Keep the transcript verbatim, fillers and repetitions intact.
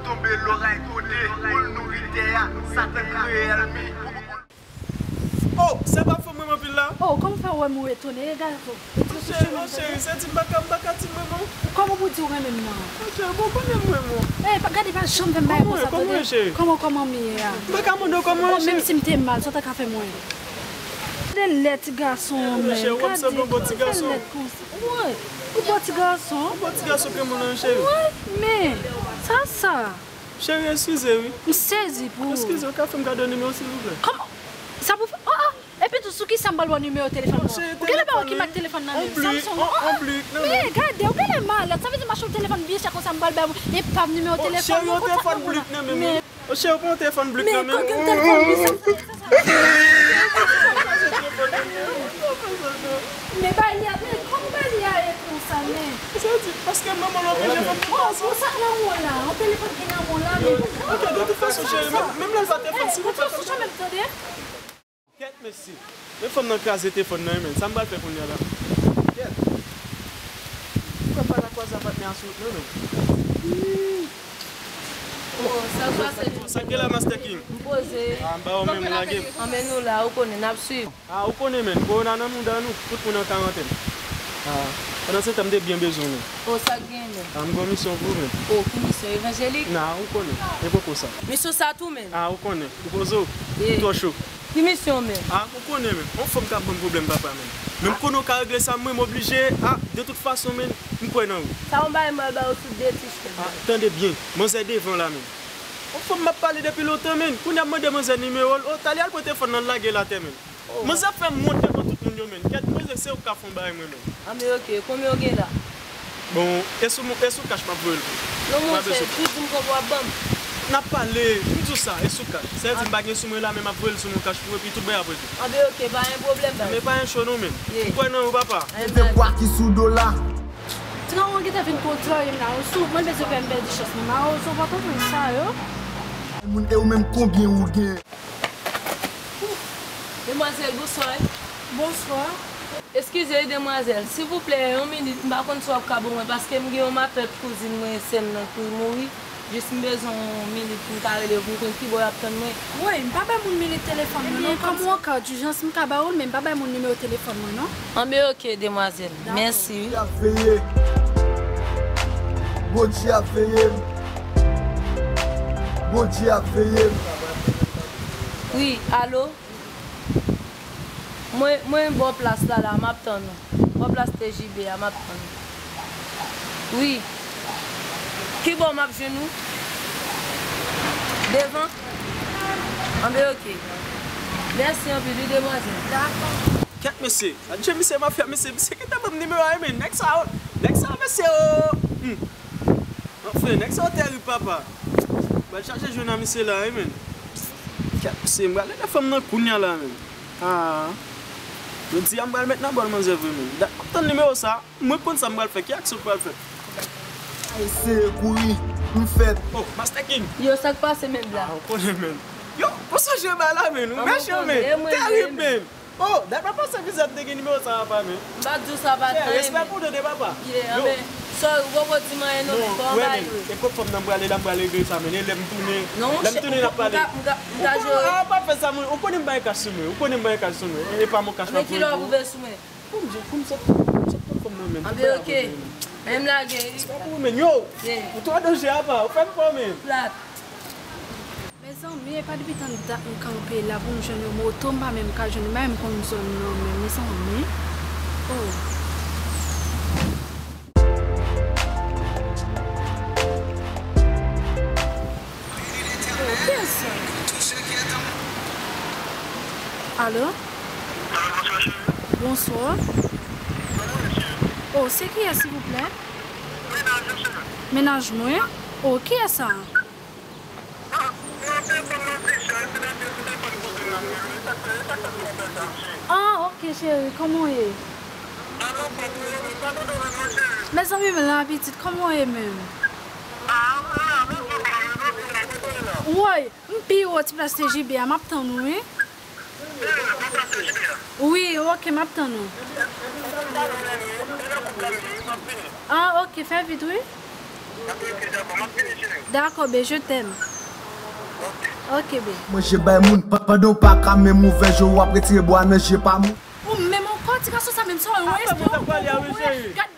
Tonbe loray gode, pou l nouri tè a, Satan kreye ènmi. Oh, se pa fanm mwen anpil la? Oh, kòman w fè wè m ou etone? Gade tou. Cheri, oh, cheri, se di m pa ka, m pa ka di mwen non. Kòman pou di w renmen m nan? Oh, cheri, bon, konnen m renmen w. Eh, pa, gade, pa janm fè m bagay konsa, tande. Kòman w ye, cheri? Kòman, kòman m ye a? M pa ka mande w kòman w ye, cheri. Oh, menm si m te mal, sa w ta ka fè mwen? Gade lè ti gason an, men. Cheri, w ap sanble yon bon ti gason. Gade, kòman w fè lèd konsa? Woy, ou bon ti gason. Ou bon ti gason ke moun nan, cheri. Woy, men, sa, sa. Cheri, eskize, wi. M sezi pou ou. Eskize, ou ka fè m kado nimewo, silvouplè? Kòman? Sa pou fè? Oh, oh. Epi tou, sou ki sa m pral ba w nimewo telefòn mwen? Ou genlè pa wè ki mak telefòn nan men m? Samsung. Oh, oh, blik nan men m. Men gade, ou genlè malad. Sa vle di m achte yon telefòn byen chè konsa, m pral ba w epa m nimewo telefòn mwen. Cheri, yon telefòn blik nan men m. Men, oh, cheri, ou pran yon telefòn blik nan men m. Men kote m telefòn blik sa? Men bagay li a, men kòman bagay li a ye konsa, men? Sa di, paske manman l oblije fè m. Oh, oh, sa k nan men w la? Yon telefòn ki nan men w la, men. Ok, de tout fason, cheri, menm, menm lè l pa telefòn, si nou pa telefòn. Kèt, mesye. Men fanm nan kraze telefòn nan, wi, men. Sa m pral fè kounye a la? Kèt. Ou pral pale ak kwaze a patnè a sou wout nan, men. Oh, sa k pase? Sa k gen la, Master King? M poze. Ah, m ba w menm, lage m. Anben nou la, ou konnen, n ap swiv. Ah, ou konnen, men. Kowona nan mouda nou, tout moun an karantèn. Ah, pandan se tan, m te byen bezwen w, men. Oh, sa k gen, men? Ah, m gen yon misyon pou ou, men. Oh, ki misyon? Evanjelik? Nah, ou konnen. E poko sa. Misyon sa tou, men? Ah, ou konnen. Ou poze w. Ou twò cho. Ki misyon menm? Ah, ou konnen menm. Yon fanm k ap ban m pwoblèm, papa, menm. Men m konnen w ka regle sa, mwen, m oblije. Ah, de tout fason, menm, m kwè nan ou. Sa yon bagay m pral ba w sou de ti chèz. Ah, tande byen. Manzè devan la, menm. Yon fanm m ap pale depi lontan, menm. Kounye a m mande manzè nimewo l. Oh, talè al pran telefòn nan, l lage l atè, menm. Oh. Manzè fè m wont devan tout moun yo, menm. Kèt, manzè, se ou k ka fè yon bagay mwen, menm. Anben, ok. Konbyen w gen la? Bon, e sou, e sou kach m ap voye l pou ou. Non, monchè, jis di m konbyen w ap ban m. N ap pale, m di w sa, e sou kach. Sa vle di m pa gen sou mwen la, men m ap voye l sou non kach pou ou, epi tout bagay ap regle. Anben, ok, pa gen pwoblèm, baz. Men pa gen cho non, menm. M kwè nan ou, papa. Mete bwa ki sou do la. Ti manman gentan vin kontrarye m la, wi, sou mwen bezwen fè m pèdi chans mwen. Mawozo pa konprann sa yo. Moun, e ou menm, konbyen ou gen? Demwazèl, bonswa. Bonswa. Eskize wi, demwazèl. Silvouplè, yon minit, m pa konn si w ap ka ban mwen, paske m gen yon mapèt kouzin mwen, sè m nan ki mouri. Jis m bezwen yon minit pou m ka rele pou m konn ki bò y ap tann mwen. Woy, m pa bay moun minit telefòn mwen non. Ebyen, kòm ou an ka dijans, m ka ba ou l, men m pa bay moun nimewo telefòn mwen non. Anben, ok, demwazèl. Dakò. Mèsi wi. Bondye ap veye m. Bondye ap veye m. Bondye ap veye m. Wi, alo? Mwen, mwen bò plas la la, m ap tann ou. Bò plas T J B a, m ap tann ou. Wi. Ki bò m ap jwenn ou? Devan? Anben, ok. Mèsi anpil, wi, demwazèl. Dakò. Kèt, mesye. Gad jan misye mafya, mesye. Misye gentan ban m nimewo a, wi, men. Nèg sa yo, nèg sa yo, mesye, o. Hmm. Anfen, nèg sa yo tèrib, papa. M pral chache jwenn a misye la, wi, men. Kèt, mesye, m pral rele fanm nan kounye a la, men. Ah. Jodi a, m pral met nan bòl manzè vre, men. Dat m ap tann nimewo sa. Mwen konn sa m pral fè. Ki aksyon m pral fè? Eseye kouri, m fèt. Oh, Master King. Yo, sa k pase menm la? Ah, ou konnen, men. Yo, ou sonje ba la, men. Ou mechan, men. Ou tèrib, men. Oh, dat pa pase vizaj m te gen nimewo sa a pa, men. M pa di w sa pa tan, men. Respè pou tande, papa. Ye, anben, sa w poko di m anyen non, men, pa yon bagay vre. E kot fanm nan m prale la, m pral regle sa, men. E lè m tounen, lè m tounen, n ap pale. Ou konnen, ah, pa fè sa, mwen. Ou konnen m pa gen kach sou mwen. Ou konnen m pa gen kach sou mwen. E pa mon kach m ap voye pou ou. Pou m di, pou m sot, pou m sot kot fanm nan, men. Anben, ok. Men m lage, wi. Se pa pou ou, men. Yo! Ou twò danje, apa. Ou fè m pè, men. Plat. Mezanmi, e pa depi tann dat m kanpe la pou m jwenn yon moto, m pa menm ka jwenn, m pa menm konn zòn nan, men, mezanmi. Oh. Oh, kiyès sa? Alo? Alo, bonswa, cheri. Bonswa. Kòman w ye, cheri? Oh, se kiyès, silvouplè? Mennaj ou, cheri. Mennaj mwen? Oh, kiyès sa? Ah, non, se fanm nan, se chè, se nan telefòn kouzin nan, cheri. E sa k fè, e sa k fè w fè sa, cheri? Ah, ok, cheri, kòman w ye? Ah, m anfòm, wi, m pa tande w menm non, cheri. Mezanmi, m la, pitit, kòman w ye menm? Ah, m la, m anfòm, m anfòm, m anfòm, kote w ye la? Woy, m pi wo ti plas T J B a, m ap tann ou, wi. Wi, ok, m ap tann ou. Ah, ok, fè vit, wi. Dakò, be, je t'aime. Ok, be. Manje bay moun pandan w pa ka menm ouvè je w, w ap retire bwa nan je pa moun. Ou menm ankò, ti gason sa menm, se yon respè ou poko wè. Gad